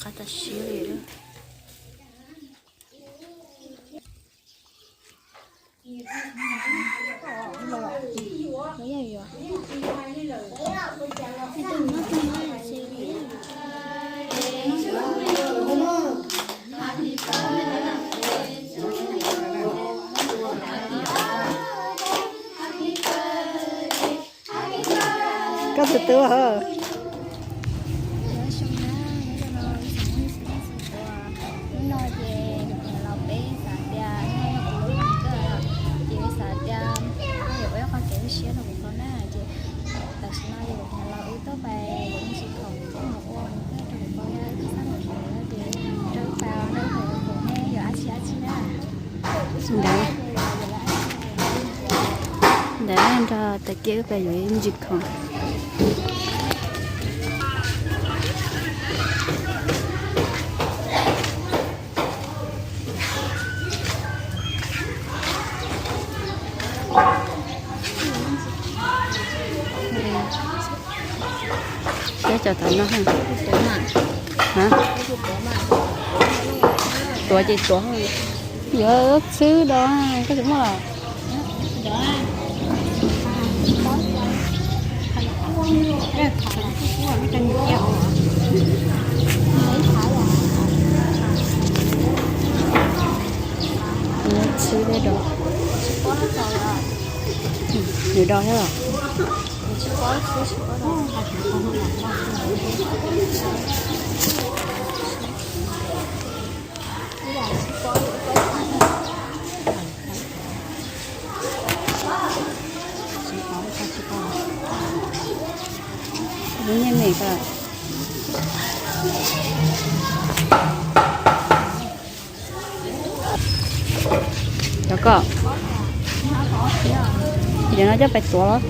Qab tas siab li. Koj tus tub hos. Hnub no ces los peb xav tias no yog kuv lub kawm, ces xav tias yuav ua ib qho kev ua siab rau kuv tau na, ces tam sim no ces kuv los wb tuaj pais yuav me ntsis khoom coj mus ua rau kuv tau, yog ib tug xab khoom ces rau ib pas rau kuv, nej yuav dab tsi dab tsi na. Ntawd, ntawd nrog tais kiab wb pais yuav ib ntsis khoom. Peb cov tau no. Hab? Tuav ces tuav. Yuav txhwb do, koj tsis muaj los? Txhwb do. Nws do thiab los? Nyiaj mem ko. Cov ko, cov no coj pais tuav los?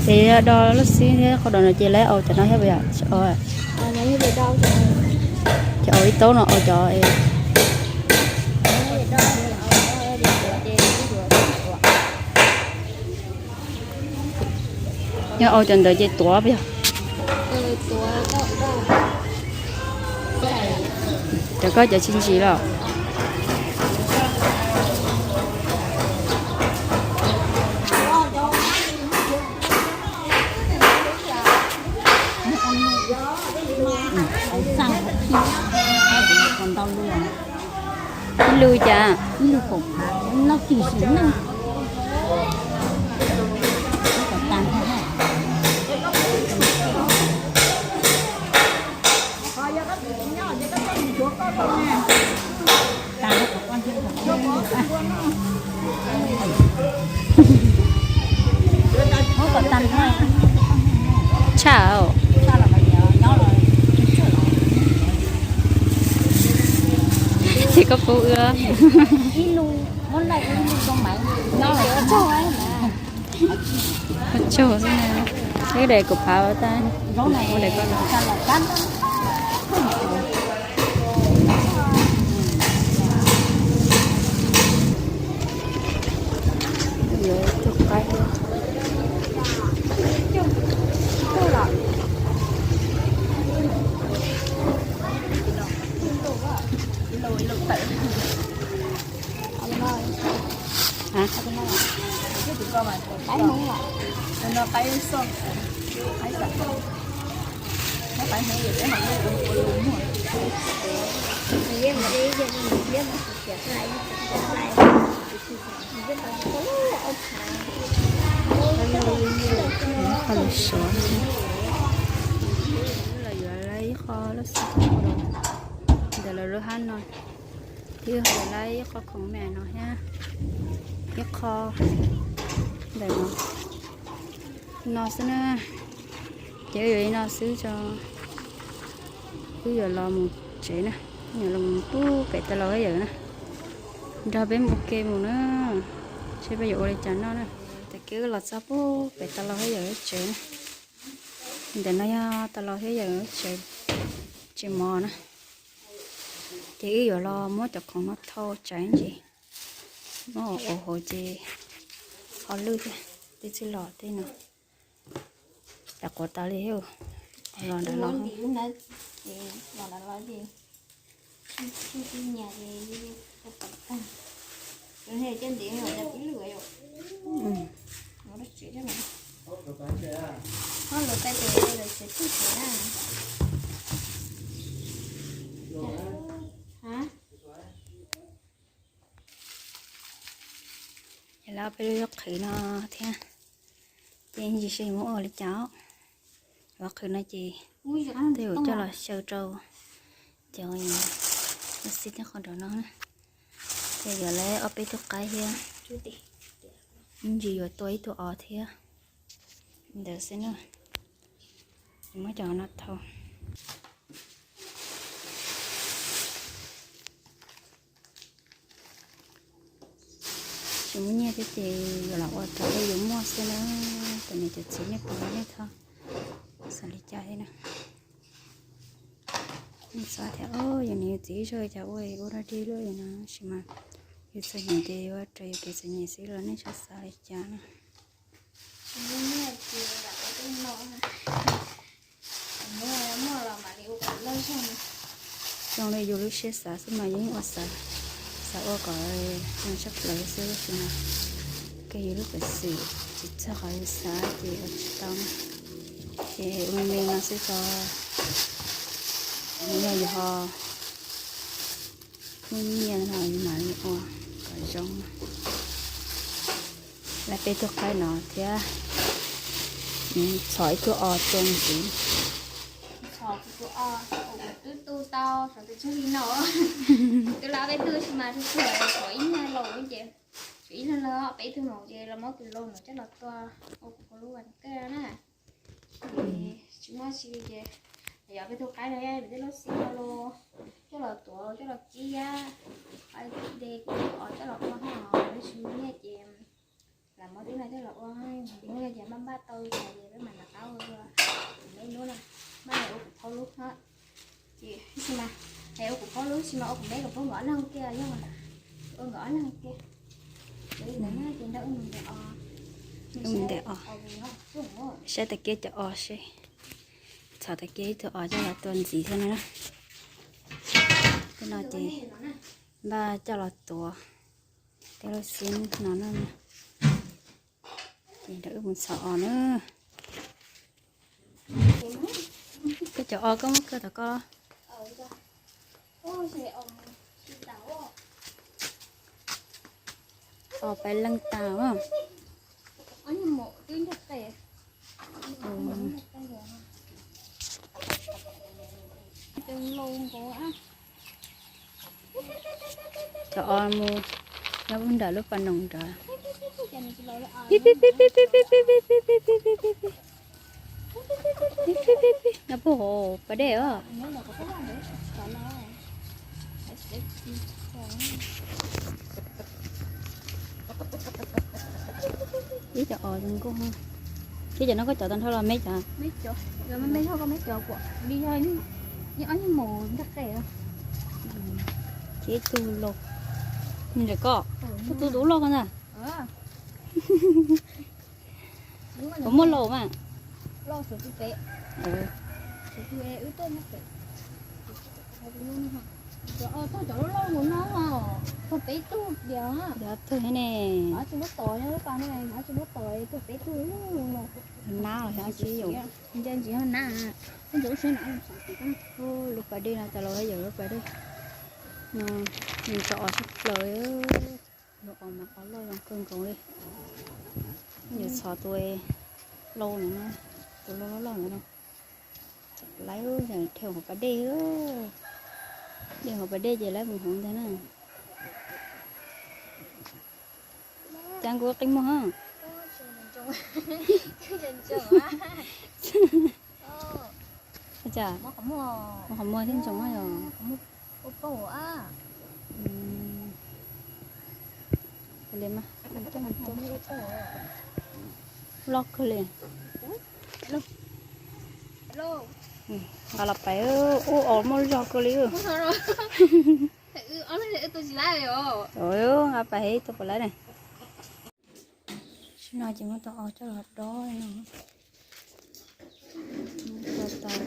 Ces do lub xib thiab qhov do no ces lawv au cov no thiab puas yog? Tsis au. Ces au ib taub no au cov. Yog au cov ntawd ces tuav puas yog? Cov koj cov tsis ntsim los? Ib lub cas? Ib lub kaum phav, noj tim sim neej. Tshaj. Ces koj pub wb. Tsaug xwb na. Wb daim kaum phav tas. Qhov lus suav, los yuav lawv ib qho lub xib ntawm lawv lub hab no, thiab yuav lawv ib qho khoom me no thiab, ib qho ntawm no, no xwb na. Ces wb yuav li no xwb tso, wb yuav los mus tsev na, yuav los mus pub pem tas laus thiab yawm na, nrog peb mus ua ke mus na, seb peb yuav ua li cas noj na. Tag kis wb los txog pub pem tas laus thiab yawm tsev na. Ntawm no yog tas laus thiab yawm tsev, Tsis mov na, ces wb yuav los muab cov khoom no thau tsaiv ntsis, muab ua hauv ces ho lwj thiab. Tej txwj los tej no, cas quav tas li thiab. Los ntawd los. Ces lawv peb lub qhwv no thiab, ces ntsis seb muab ua li cas. Lub qhwv no ces tej zaum coj los xyaw rau cov xib thiab qhov nraum no na. Ces yuav lawv ob peb tug qaib thiab, ib ntsis yuav tua ib tug os thiab. Ntawd xwb na, muab cov no thau. Tsis muaj nyiaj thiab ces yuav los ua cov uas yus muaj xwb na. Cov niam cov txiv nej puas, nej txhob xav li cas thiab na. Nej xav tias yus niam yus txiv zog cas ua ua dog dig luaj li no, tab sis mas yus txom nyem ces yuav raws yus kev txom nyem xwb los nej txhob xav li cas na. Zoo li yus lub siab xav xwb mas yus yeej ua xav, xav ua kom zoo tshaj plaws xwb, tab sis mas yus lub pev xwm tsis txog qhov yus xav ces ua tsis tau na. Ces ua me me no xwb tso, yog yus ho muaj nyiaj no yus mam li ua kom zoo. Lawv peb tug qaib no thiab, txhom ib tug os tua ntxiv. Txhom kuv tus os, kuv twb tu tau xyov tus tsawg li no. Twb lawv peb tug tab sis mas tsuas tshuav ib nyuag laus ces, tshuav ib leeg lawm, peb tug no ces los muab tus laus no coj los tua ua kuv pab lub vaj kawg na. Tsis muaj tsi li ces yog peb tug qaib no, peb tej lub xib no los coj los tuav coj los kib, de kuv tus os coj los ua ho, peb tsis muaj nyiaj ces lam muab tib no coj los ua, hnub no ces maj npaj tau li cas ces peb mam rov qab ua dua. Kuv me lub na, maj ua kuv pab lub na. Ces tab sis mas, es ua kuv pab lub tab sis mas ua kuv me kom pab nkawd ob leeg kiag yog, ua nkawd ob leeg kiag. Ces li ntawd na ces nrog wb mus ntes os. Wb mus ntes os, saib tag kis cov os seb, txhom tag kis ib tug os coj los tua ntxiv xwb na. Tej no ces npaj coj los tuav tej lub xib no na. Ces nrog wb mus txhom os na. Koj cov os koj muab kawg tom koj. Os peb leej tas. Cov os mus nyob nram lub pas noog nrad. Pib pib pib pib pib pib pib pib pib pib pib pib pib. Nyob puag hauv pas dej os. Ib cov os zoo nkauj. Thiab cov no koj cov tag nrho los me cov? Me cov, me me ho koj me cov kuam li yog ob nyuag maum ntag qe. Thiab ib tug laus, ntawm koj, koj tus tus loj koj ntag. Puas muaj laus mas? Cov os tag cov loj loj mus no, tag peb tug tiag. Yog tug thiab ne. Tsis muab tom, tsis muab tom, tag peb tug. Nab los yog tsis yog? Nce ntsis ho nab. Lub pas dej no cov laus yawm lub pas dej no, nws cov os tshaj plaws. Yog os mas os loj zoo kawg nkaus li. Yuav txhom tus laus no, tus laus loj loj ntawd no. Txhom lawm dhia hauv pas dej, dhia hauv pas dej ces lawv mus hauv ntag na. Cas kuv qi muag hab. Ua cas? Qhov muag thiab ntsoov yog. Loj kawg li. Nqa los pais, ub, os muaj zog kawg li. Nqa pais ib tug puas laib ne. Tam sim no ces muab tau os coj los dob no. Muab tau,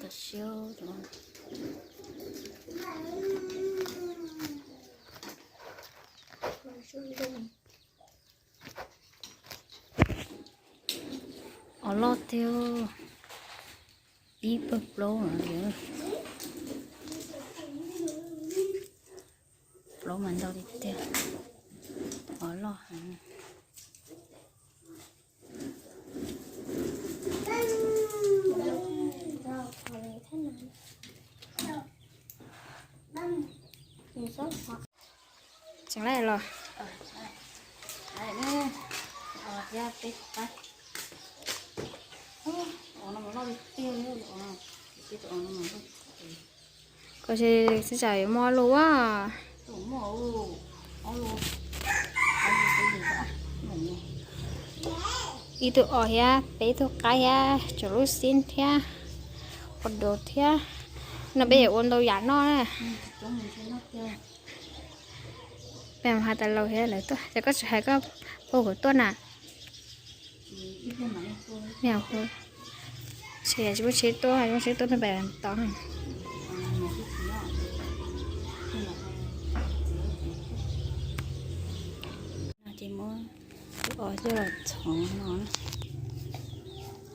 tau siab. Os loj tiag, pib pawg plaub no. Plaub mas ntau tiag tiag, os loj heev. Tseem lawm los? Koj xav yuav muaj lus a? Ib tug os thiab peb tug qaib thiab tsoom lub xib thiab, qos dos thiab. No peb yuav ua ntau yam noj na. Peb mus hais tas laus thiab lawv tuaj, ces koj tsis hais koj pog kuv tuaj na. Tsis muaj tsheb tuaj, tsheb tuaj peb pais tod. No ces muab tus os coj los txhoov no,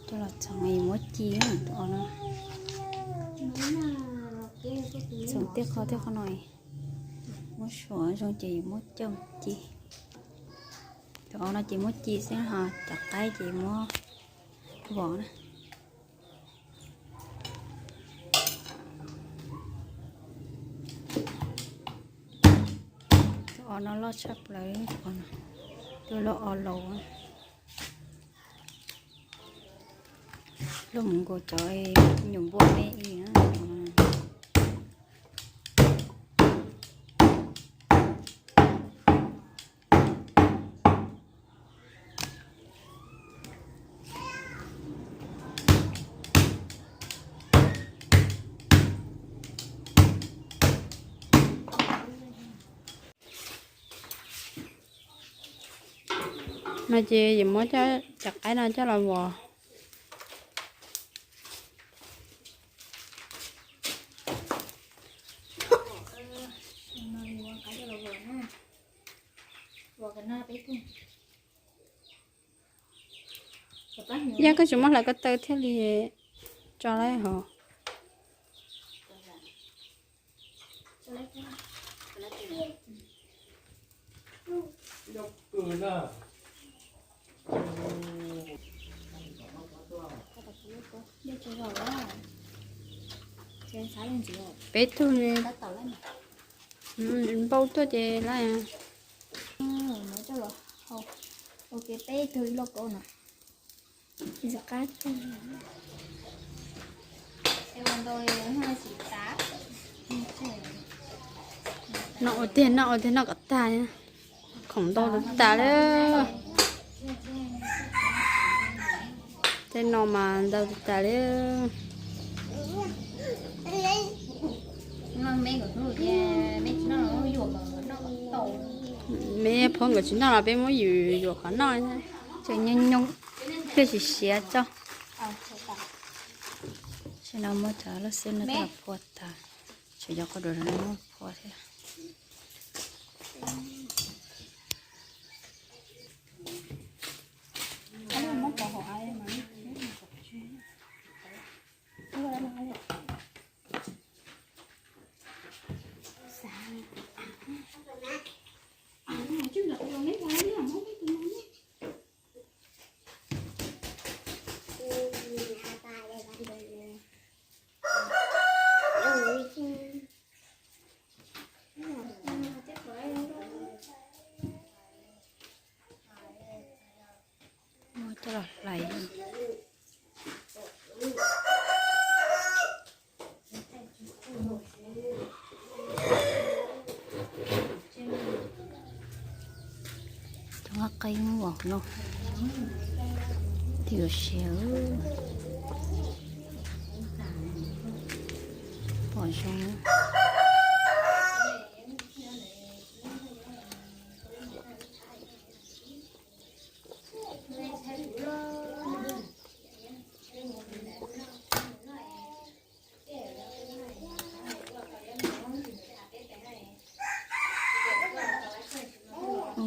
coj los txhoov es muab ci tus os no. Txhoov tej qhov tej qhov no, muab suav zoo ces muab coj ci. Tus os no ces muab ci xwb, ho cov qaib ces muab vov na. Tus os no loj tshaj plaws, tus os no, tus os laus. Luag mus nkaus cov nyuam npua me i na. No ces yuav muab cov qaib no coj los vov. Yog koj tsis muab hlawv ko taw thiaj li tso lawm hos. Peb tug ne, npau tuaj ces lawm. Peb tug ib lauj kaub no. Noj ua tiag, noj ua tiag, noj kom tag. Khoom ntau tas tas li. Tej no mas ntau tas tas li. Me phob nkawd tsis noj los peb muab yus yuam qhov noj, tseem nyob nyob thiaj tsis siav tso. Tam sim no muab cov lub xib no coj los phua tas, tshuav cov qos dos no muab phua thiab. Muab coj los hlais. Cov qab qeeb vov no. Yuav siav pom zoo.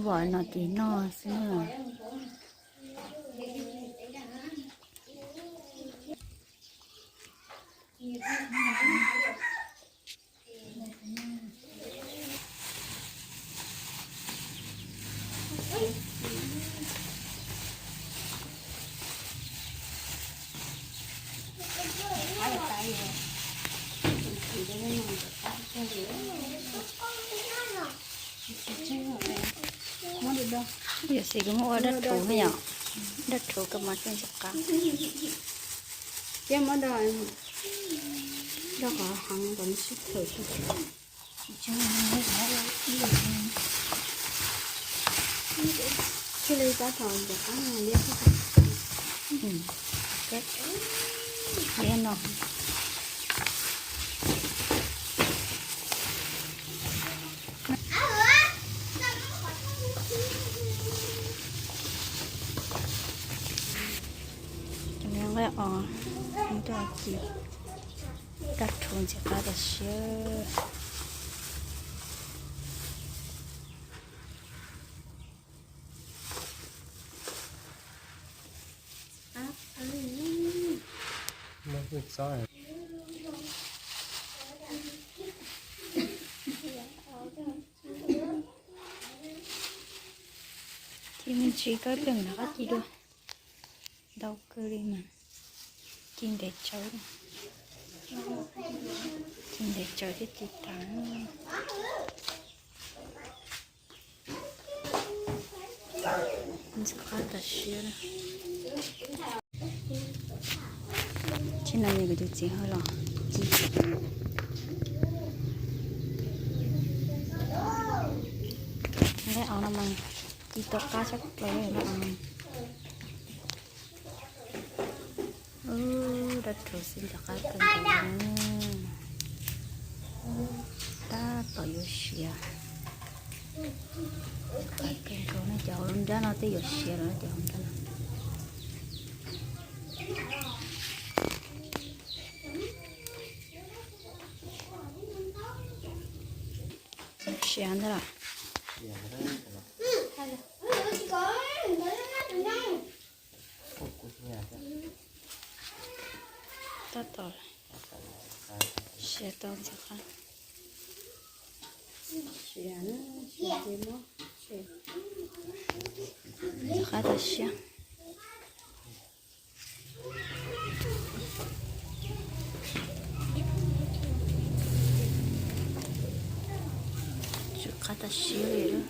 Vov no ces noj xwb na. Yam xis kuv muab ua dab rhuv yom, dab rhuv koj mas thiaj ntxim qab. Thiab muab do, do qhov heev kom nws sib thawm. Thiaj li tab tom ntxim qab no liab thiab. Liab no. Cov me nqaij os, nrog ci dab rhuv ntxim qab tas siab. Ci me ntsis koj pem nrog qab ci dua. Ntau kawg li mas ci ntev tsawv, ci ntev tsawv thiab ci tas. Ntxim qab tas siab. Tsis no kuv tus txiv ho los ci. Lawv os no mas ci tau qab tshaj plaws li lawv os. Dab rhuv xwb ntxim qab kawg nkaus. Tab tom yuav siav. Qab kawg nkaus no, cov hauv lub nrab no twb yuav siav lawm no, cov hauv nrab no. Siav ntag los. Tab tom siav tau ntxim qab. Ntxim qab tas siab. Ntxim qab tas siab li lawm.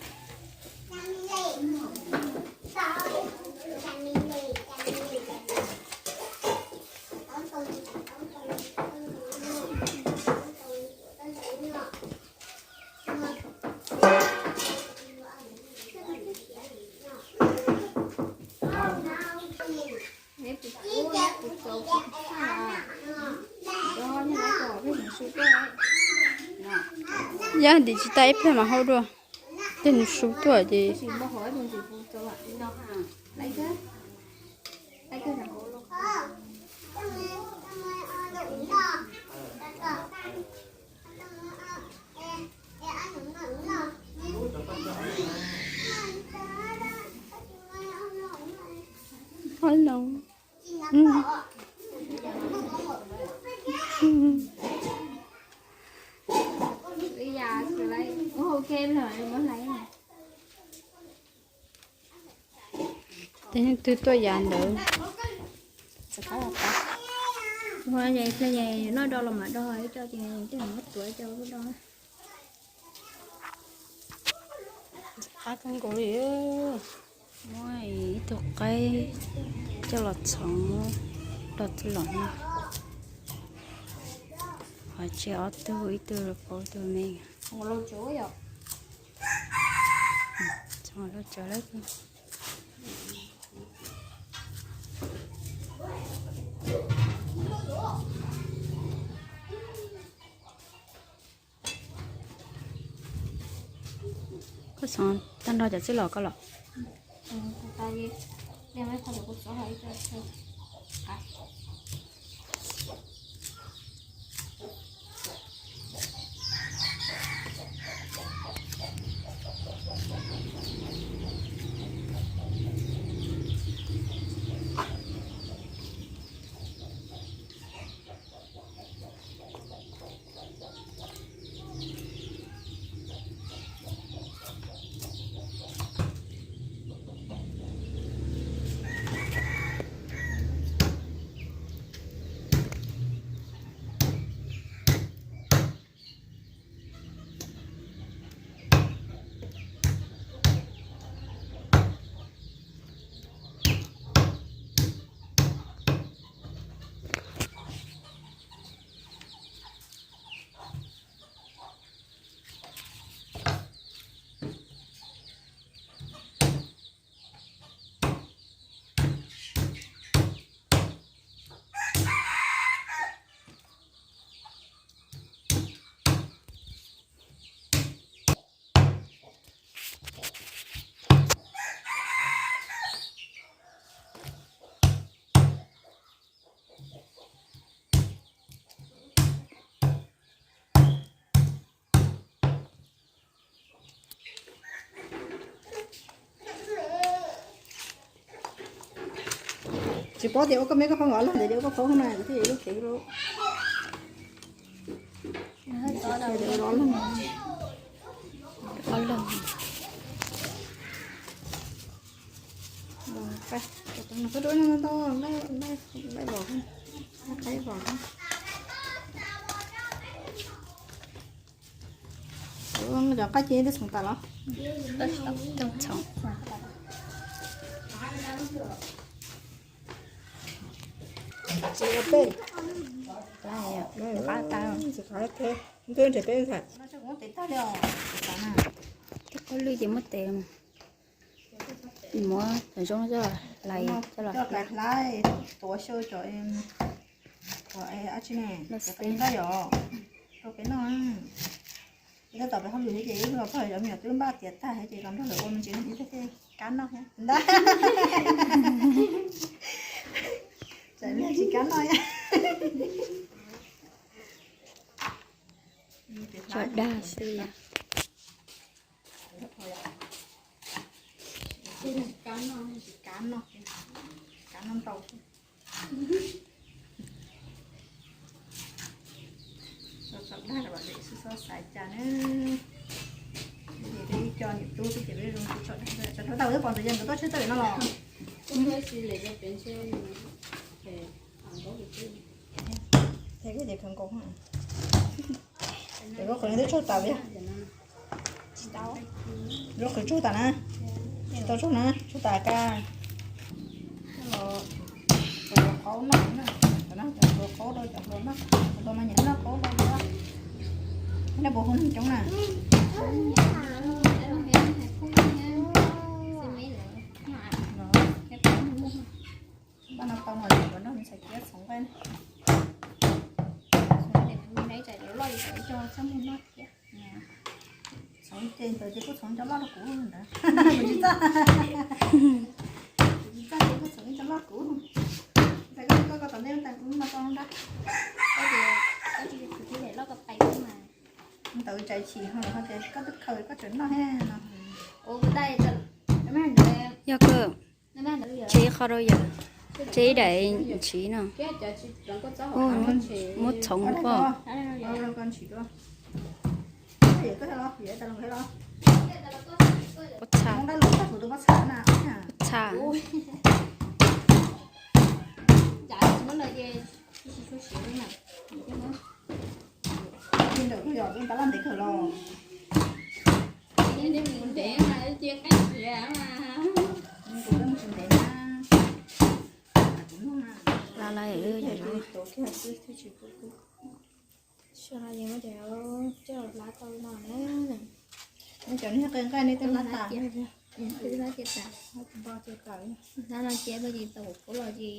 Yog ntim tsis tau ib pliag mas hau dua, tej nws sub tuaj ces. Hello. Tes twg tuaj yav ntawd. Ua pliag noj do los mam do, ib co ces tej muab tuav coj do. Qab kawg nkaus li. Muab ib tug qaib coj los txhoov do txwj los no. Qhov tsis ob tug, ib tug pauv ib tug me. Txhoov los tso lawm. Tag nrho cov txwj los koj los. Tsis paub tias ua koj me koj phob nkov los ntawd ces ua koj phob no thiaj yuav lub kev lub. Ob leeg. Koj dua no ntau, nqaij vos, qaib vos. Cov qab ces twb txhoov tas los? Txhoov. Tsis ua peb. Twb nrhiav peb ntag. Tej qab lwj ces muab tes muab cov zoo coj hlais coj los hlais, tuav xyaw cov, cov ab tsi ne, cov qe nqaij yom, rau peb noj. Tab tom peb hauj lwm thiab ces ib los pog cov me nyuam twb npaj tiav tag thiab ces los nrog lawv ua me ntsis ib teg kab noj thiab ntag. Tsis kab noj. Tso dag xwb. Kab noj, kab noj ntau. Tso dag los peb xub xob xaiv cas na. Ces peb ib co niam tub xwb ces peb zoo tso dag, tso dag tau ib qho ntawd yog nkawd tuaj tsheb tawm no los. Ces kawg nkaus. Lub qhwv twb tsuag tas yog? Lub qhwv tsuag tas na. Tsis tau tsuag na, tsuag tas kab. Cov hluas qaub noj, cov hluas qaub rau cov hluas noj, cov hluas mas nyiam noj qaub rau hluas. Nej puas hu neeg coob na? Npaj no tau mas yuav noj me ntxhais kiab txhoov nqaij. Txhoov ces ntawd ces kuj txhoov cov loj rau kuv ntawd. Kuv tsis txawj, kuv tsis txawj ces kuj txhoov cov loj kuv. Ntxhais koj, koj tom ntej ntag kuv no tau nrab. Ntawd tsis hais ho tias koj twb khaws koj tseem noj thiab no. Yog kawg. Tseb qho rau yawm, tseb daim ntshiv no. Muab txhoov pob. Pob txha. Pob txha. Laj laj yam lub yam lub. Sawv no ces muab cov coj hlab tau no na. Cov nej qe nqaij nej twb hlab tas. Hlab no ces tau pub los ces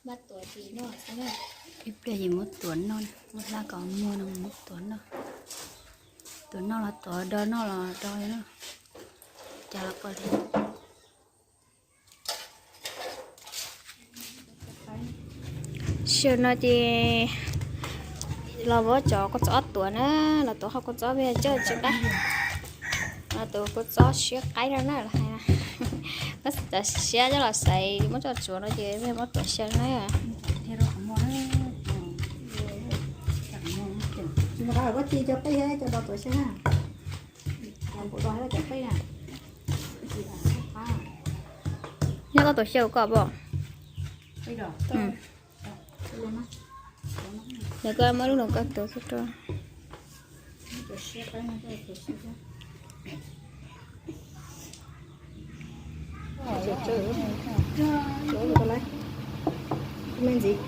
npaj tuav ces noj xwb na. Ib pliag ces muab tuav noj, muab hlab kom muag no muab tuav noj. Tuav noj los tuav, do noj los do, cas los pom li. Xyaw no ces los muab cov kua txob tuav na, los tuav qhov kua txob peb coj tsis qaib, los tuav kua txob siab qaib no na los hais, koj xav siab coj los xaiv muab coj tsuav no ces peb muab tuav xyaw na. Nyob koj tuav xyaw koj pom. Lawv koj muab lub no koj tuav xyaw rau. Me ntxiv.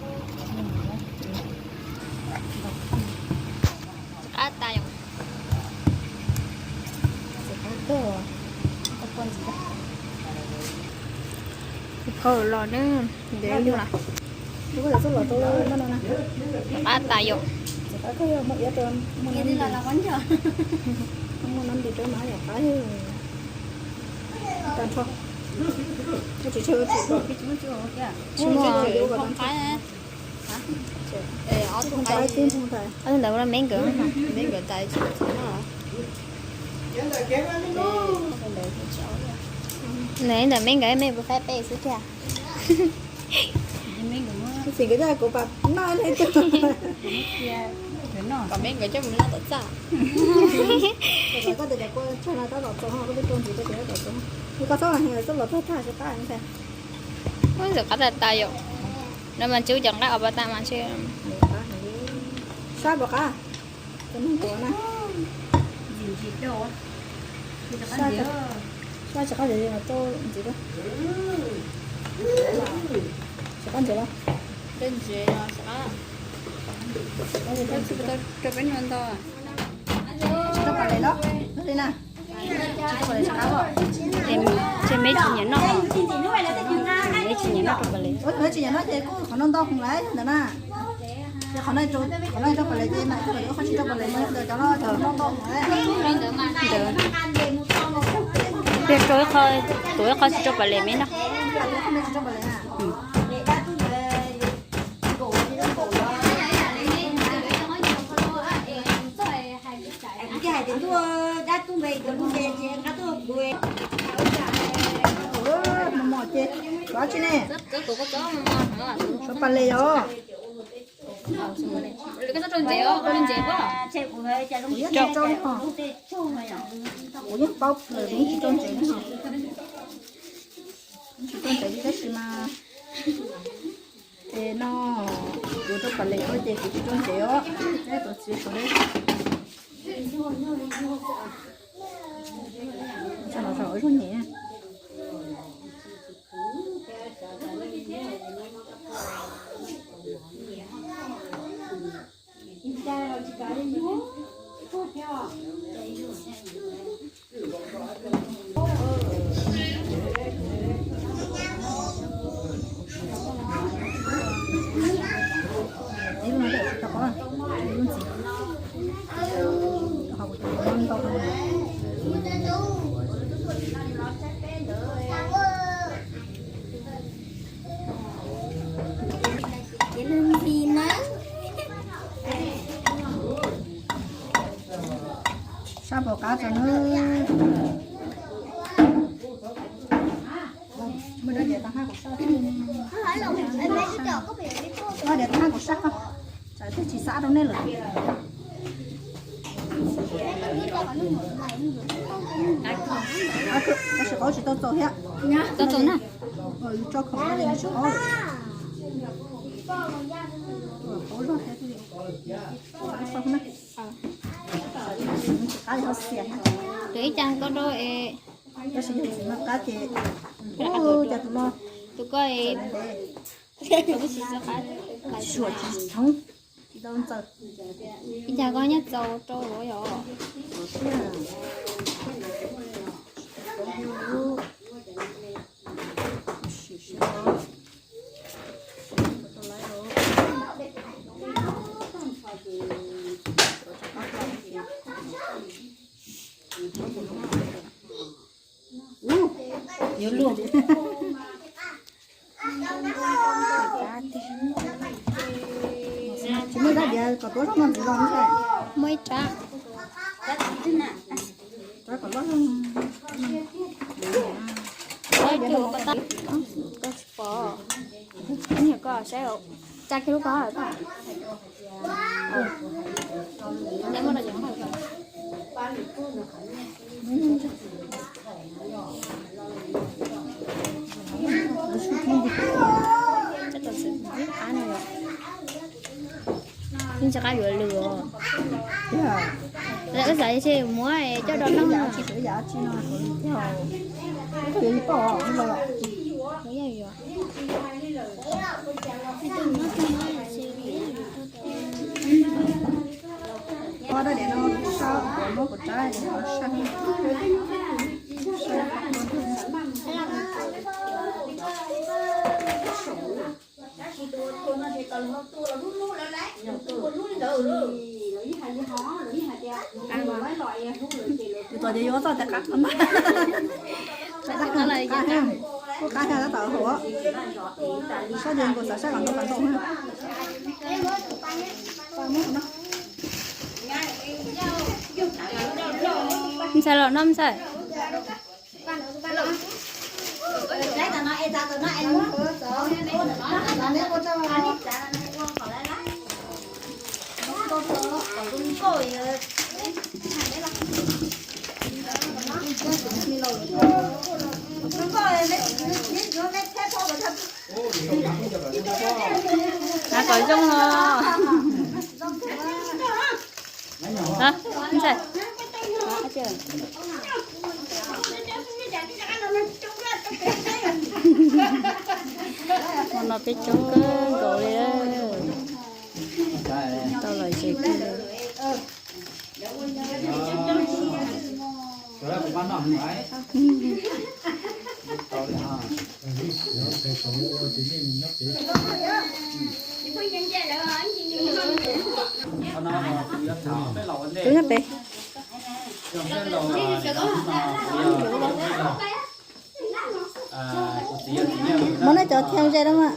Qab tas yom. Phau los ne, ntev lug las. Qab tas yom. Muaj nab nti rau mas yog qab tag nrho. Tsis muaj. Ob tug ntawd ua me nkawd, me nkawd tais tsis tau noj. Ntawm me nkawd me puas faib peb xwb tiag. Tus txiv nkawd tias kuv pam noj ne. Kom me nkawd coj mus noj tom txaj. Koj tias koj tsag no tab tom txaus, koj twb rau ntxiv rau tias tab tom txaus. Koj txhob los heev, txhob los tag tag tsis qab ntag. Ub, ntxim qab tas tas yom. No mas tsis ua cov nqaij os, pas tas mas ntshe. Sab puas qab? Tus neeg tuav na. Sab tsis qab, rau ntxiv rau. Tsis qab ntxiv los? Rau peb nua nto. Tsis tau pas les los? Li na. Tsis tau pas les tsis qab os. Ces me tsis nyiam noj, me tsis nyiam noj rau pas les. Ua tsis nyiam noj ces kuj qhov no nto heev lawm ntawd na. Ces qhov no, qhov no rau pas les ces mam coj kom ua qhov tsis rau pas les mas ntawd cov no cov no nto heev lawm. Ntawd. Tiag rau ib qho, tuav ib qho tsis rau pas les me no. Mos mos ces, xyov tsi ne. Xyov pas les yom. Kuv yeej tsis tso li hos. Kuv yeej paub lawm, kuv yeej tsis tso ntsev li hos. Tsis tso ntsev li tab sis mas, es no, kuv rau pas les ko ces kuv tsis tso ntsev os. Peb tus txiv sawv daws, tso los tso ua zog nyem. Sab puas qab tso na. Muaj dab tsi tau hab kuv sab, muaj dab tsi tau hab kuv sab, tsam twb tsis xav rau nej lawm. Tab sis qhov tsis tau txaus thiab. Tso khoom no ces nws tsis qab lawm. Qhov zog thiab, tsis qab li ho xiam. Tus ib cas koj rau es, tab sis yog tsis muaj qab ces, tus no, tus koj es, suam tsis thoob, tsis tau ntxaws. Ib cas koj nyob txaus rau lawm yom. Kom tuav zog no ntxiv los ntag. Muaj ib rab. Rab kom loj zog. Koj tsis pom, koj tsis pom. Koj saib, tsa kiag lub koj. Yeej tsis qab yuav lwm os. Lawv wb xav tias muab coj rau noj no. Ua dab diam no kuv sab kuv muab kuv rab sab. Kuv txom ces yuav txoj tes qab qhov no. Kuj qab thiab tab tom hauv. Sab ces kuv xav saib kom ntau kom ntau na. Ntxhais los no ntxhais. Hais kom zoo os. Hab, ntxhais. Hmo no peb coob kawg nkaus li. Tau los ze kawg li. Tus nyob pem. Muab nej cov thiab ze da mas.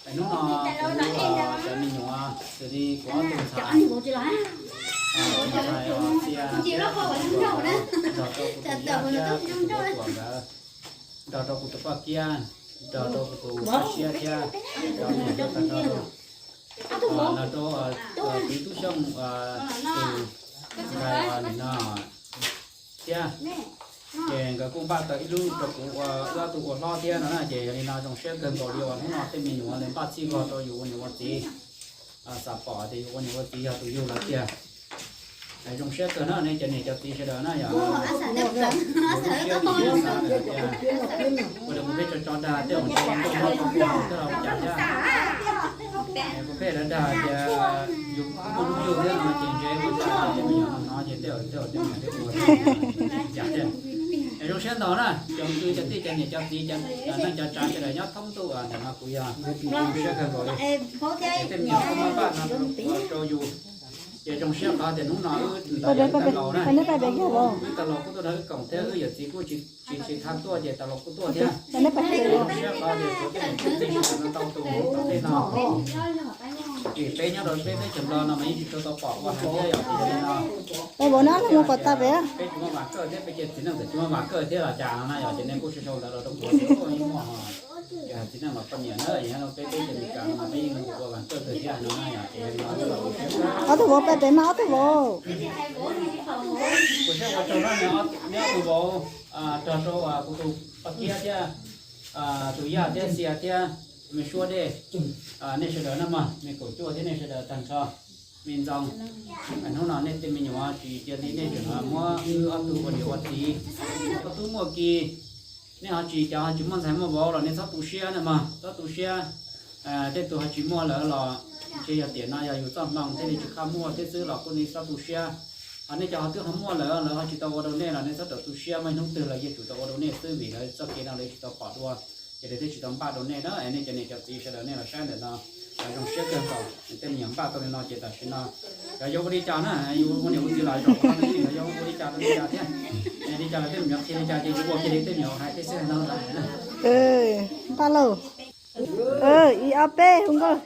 Hnub no kuv cov me nyuam xws li kuv ob tug ntxhais, ntxhais Txia, nrog rau kuv tus yawg thiab kuv tus tuam nkawd, nrog rau kuv tus poj kiab, nrog rau kuv tus poj siab thiab cov niam cov txiv, nrog rau kwv Tub Xyooj tus ntxhais nim no thiab. Ces nkawd kuj npaj tau ib lub rau kuv ua, wb ob tug ua hlob thiab no na. Ces yog li no zoo siab kawg nkaus li uas hnub no tej me nyuam lawv npaj txhij vog rau yus ua niam ua txiv, xav pom tias yus ua niam ua txiv yog tus yug lawv tiag. Zoo siab kawg na nej cov niam cov txiv sawv daws na yom. Ua rau kuv pheej tso tso dag tej zaum ntshe kuv los cas thiab. Kuv pheej lawv dag tias yus muaj lub yug thiab no ces ntshe ua cas tej me nyuam no ces tej zaum tej zaum tej me nyuam thiab ua cas thiab. Es zoo siab ntau na cov kwv cov tij cov niam cov txiv cov neej cov tsav sawv daws nyob thoob ntuj ntawm no kuv yog zoo siab kawg nkaus li. Tej me nyuam kuj muab npaj no rau yus. Ces zoo siab qhov tias hnub no wb ntawm yog wb tau laus na, wb tau laus kuj tuaj nrog wb koom thiab wb yawm txiv kuj tsis tsis tau tuaj ces tau laus kuj tuaj thiab. Zoo siab qhov tias kuv tej me txiv sawv daws no tau tus tom tej no. Vim peb nyob rau peb teb chaws Nplog no mas yeej tsis tshua tau pom ua heev thiab yom. Ces yog li no peb tsis muaj vam kawj thiab peb cov txiv neej txawm tsis muaj vam kawj thiab los cas no na yom, ces nej kuj sau sau ntawv los rau kuv tias muaj cov txiv neej los poj niam na, yog peb teb chaws Amelikas no mas peb yeej ua vam kawj kawg thiab no na yom. Ces yog li no ob tug vauv peb pem mas ob tug vauv. Kuv thiaj ua tsaug na, neb ob tug vauv, tsaug rau kuv tus poj kiab thiab tus yaj thiab Xia thiab me suab dej, nej sawv daws na mog, me kaum cuaj thiab nej sawv daws tag nrho, me ntxoov. Hnub no nej tej me nyuam tsis cia li nej tseem muab wb ob tug ua niam ua txiv, ob tug muaj kis. Nej ho tsis, cov ho tsis muaj ntxhais muaj vauv los nej txhob tu siab na mog, txhob tu siab. Tej tus ho tsis muaj lawm los ntshe yog tiam no yog yus txoj hmoo thiaj li tsis qab muaj thiab xwb los kuj nej txhob tu siab. Ho nej cov ho twb ho muaj lawm, lawv ho tsis tau ua rau nej los nej txhob rawm tu siab, muaj ib hnub twg lawv yuav tsum tau ua rau nej xwb, vim lawv txoj kev no lawv tsis tau pom dua, ces lawv thiaj tsis tau npaj rau nej na. Es nej cov niam cov txiv sawv daws nej los saib ntawm no, tej me nyuam npaj tau li no ces tam sim no yog yuav ua li cas na, yus ua niam ua txiv los zaum no tab sis yog yuav ua li cas rau li cas thiab. Li Tej me nyuam qhia li cas ces yuav ua kiag li tej me nyuam hais tej xwb no. Npaj lauj. Ib ob peb hu nkauj.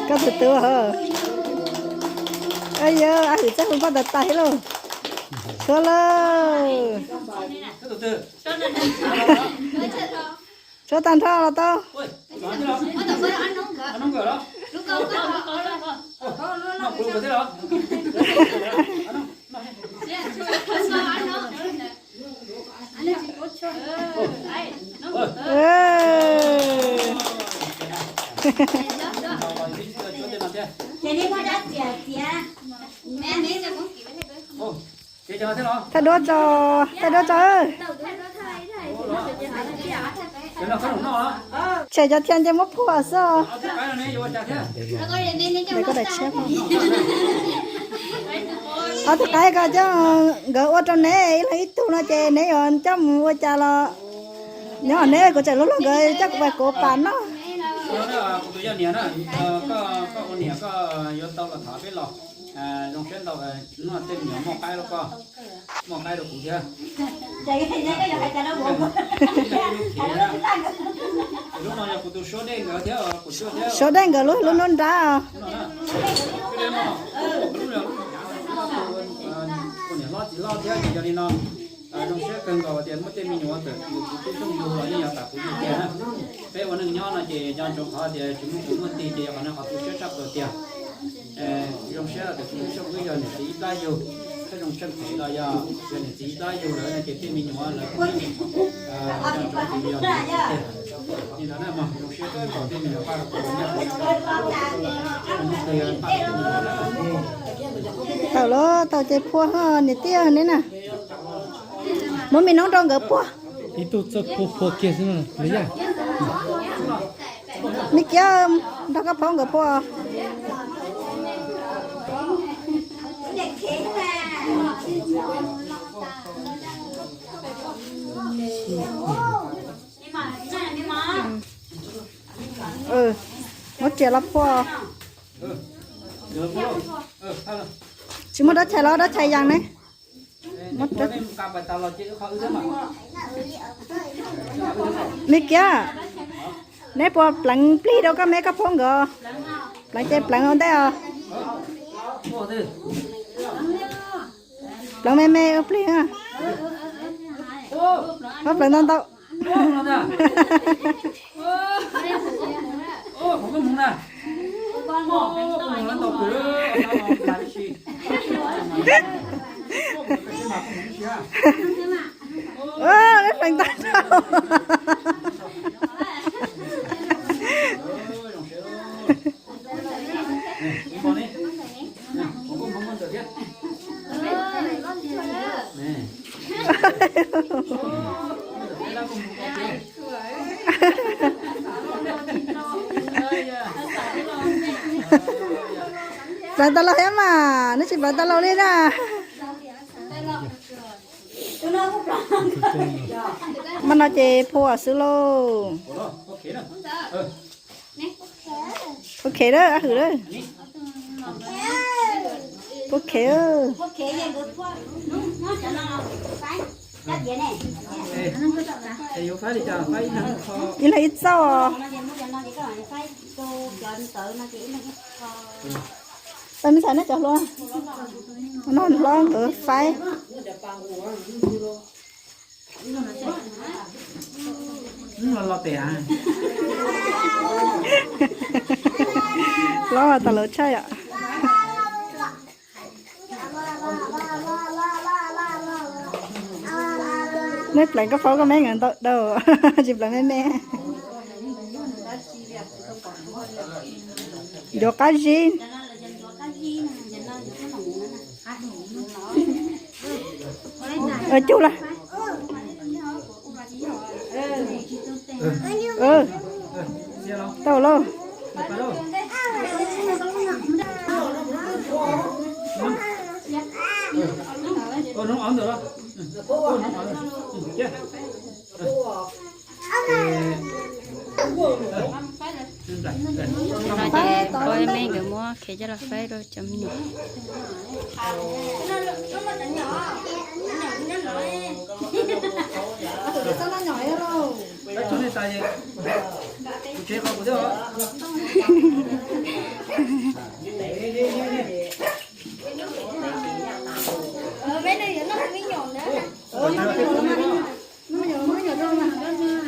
Koj tus tub, yog a hwm txaj hu koj tas tas thiab lauj. Suav lauj. Suav tag nrho los tau. Thaij duab tso, thaij duab tso. Tshem cov thiaj nce muab phua xwb. Ob tug qaib ko coj nkawd ua rau neb ib leeg ib tug no ces neb yuav coj mus ua cas los nyob neb, kuv tseem lub luag nkawd coj kuv pais kuv pam noj. Koj ua niam koj yuav tau los thov peb los. Zoo siab ntau, noj tej me nyuam muaj qaib rau koj, muaj qaib rau kuv thiab. Lub no yog kuv tus Suav Dej nkawd thiab, kuv Suav Dej nkawd lub, lub nruab nrab. Kuv niam hlob txiv hlob thiab ces yog li no zoo siab kawg nkaus tias muaj tej me nyuam txawm yus kuv tub xyooj yug los yeej yog tam kuv yug tiag na. Peb ua neej nyob no ces nco ntsoov qhov tias tsis muaj kwv muaj tij ces yog qhov no qhov tu siab tshaj plaws tiag. Zoo siab tias kuv tub xyooj wb yog niam txiv ib plab yug, thiab zoo siab phem los yog yog niam txiv ib plab yug lawm no ces tej me nyuam lawv kuj nco ntsoov tias yog niam txiv tiag. Li ntawd na mas zoo siab kawg nkaus tej me nyuam paj rau kuv. Tau los tau ces phua ho niam tij neb na. Muab me noob rau nkawd phua. Ib tug txawj phua phua kiag xwb na, li yaj. Me kiav, nrog koj phob nkawd phua. Muab riam los phua. Tsis muaj dab tshais los dab tshais yas ne. Me kiav, neb puas pleev plig rau koj me koj phob nkawd? Pleev ces pleev ua ntej os. Pleev me me ua plig. Pleev ntau ntau. Ua, neb pleev tag nrho. Pleev tau lauj thiab mas, neb tsis pleev tau lauj li na. Mas no ces phua xwb lauj. Phua khev a hwm lauj. Phua khev. Ib leeg ib txauj. Peb me ntxhais neb cov hluas, no hlob nkawd faib. Hlob tas lawv tshaj yom. Neb pleev koj phob koj me nkawd ntau dau, tsis pleev me me. Ncuav qab zib. Cug lawm. Tau lauj. No ces pab me nkawd muab khev coj los faib rau cov me nyuam.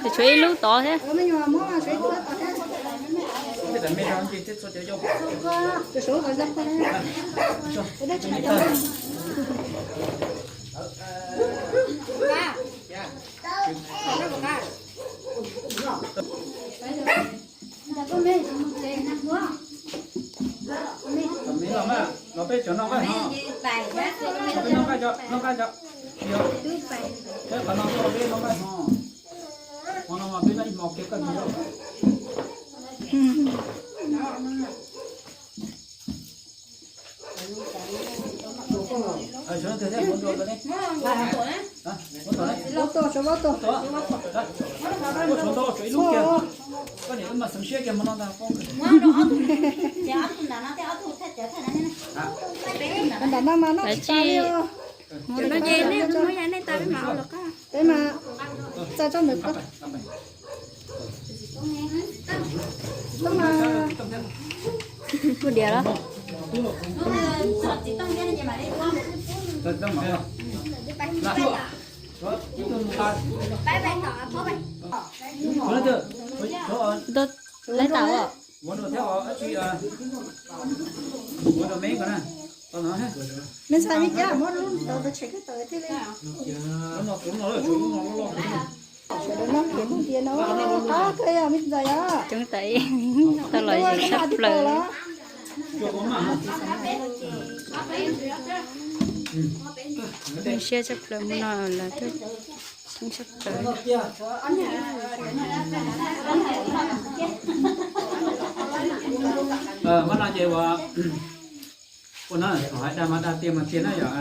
Tshuav ib lub tod thiab. Los peb cov noj nqaij no, los peb noj nqaij cov, noj nqaij cov. Peb qhov no peb noj nqaij no, hmo no mas peb noj ib hmo kiag koj tus. Tshuav ntau, tshuav ib lub kiag. Koj niam wb mas xeev siab kiag hmo no ntag. Nram no mas noj tsis tas li os. Peb mas txais tso ntawm ko. Kuv diav los. Lawv tas os. Me ntxhais me cab muab lub tod tau tshem koj tawm thiaj li. Sawv daws noj kev noj tiav no qab kawg yog me ntxhais yog. Coob tas ib tau los zoo tshaj plaws. Zoo siab tshaj plaws, mus no lawv twb zoo tshaj plaws. Ua no thaum hais dag mas dag tiag mas tiag na yom.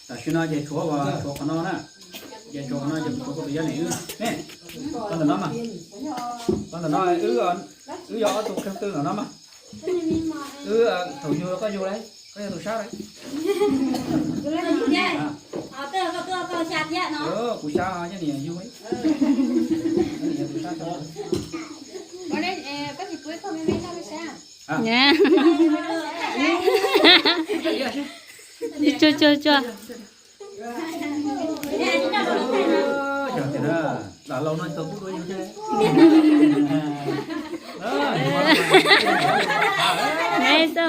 Tam sim no ces tshuav, tshuav qhov no na. Ces tshuav qhov no ces tshuav kuv tus yaj nim wb ne. Qhov ntawm no mas, qhov ntawm no wb, wb yog ob tug kheej twg ntawm no mas. Wb thaum yug koj yug lawm, koj yog tus sab lawm. Kuv sab, yaj nim yug, yaj nim yog tus sab. Cuag cuag cuag. Yog tias na, lam laus no tau pub dua yus thiab. Neb xwb os.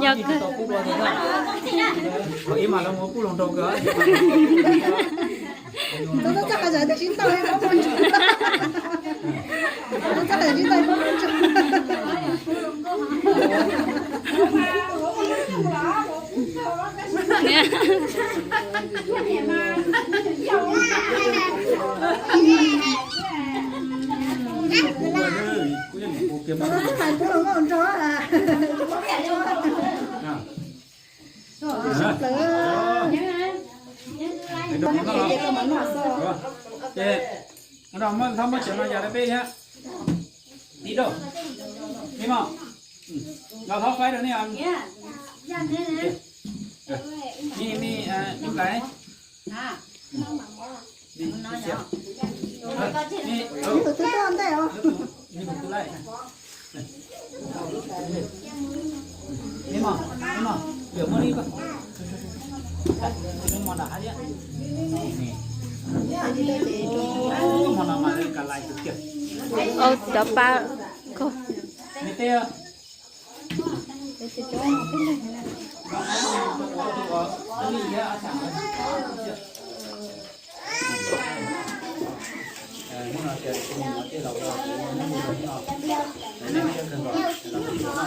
Yog kawg. Thaum ib mas lawv mus pub hluas nraug kawg. Txoj hais zam tab sis tau, txoj hais tab sis tau. Ces muab, muab cov no yas rau peb thiab. Ib rau. Ib mos. Los thov faib rau nej. Me, me, me nplais. Ua cov pa ko.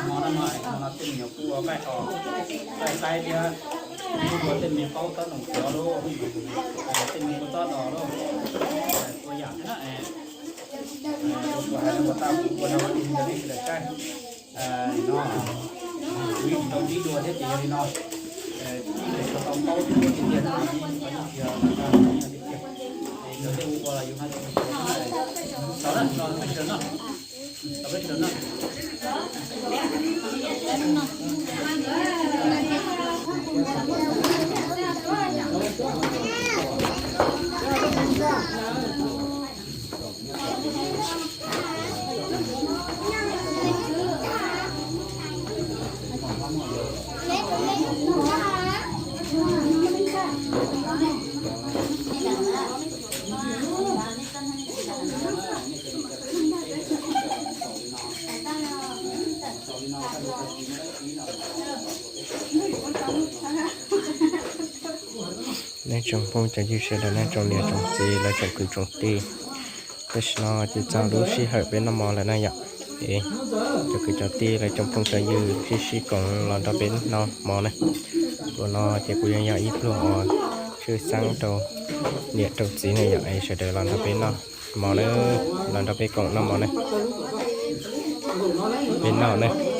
Hmo no mas tej me nyuam kuj ua nqaij hos, nqaij qaib thiab, kuj ua tej me qaub tob noom tuav lauj, tej me kua txob dos lauj, ua yam thiab na. Kuv hais no ua tau, kuv ua no ua li ntawd nej sawv daws saib. No, kuv yeej tsis tau ntsib dua thiab ces yog li no, ib tsoom Nej tsoom phooj cov ywg sawv daws, nej tsoom niam tsoom txiv, lawv tsoom kwv tsoom tij, tam sim no ces txog lub sij hawm peb noj mov lawm na yom. Es cov kwv cov tij, lawv tsoom phooj cov ywg sib sib koom los nrog peb noj mov na. Ua no ces kuv yeej yog ib pluag uas tshwj xeeb rau niam rau txiv na yom, es sawv daws los nrog peb noj mov na, los nrog peb koom noj mov na. Peb noj na.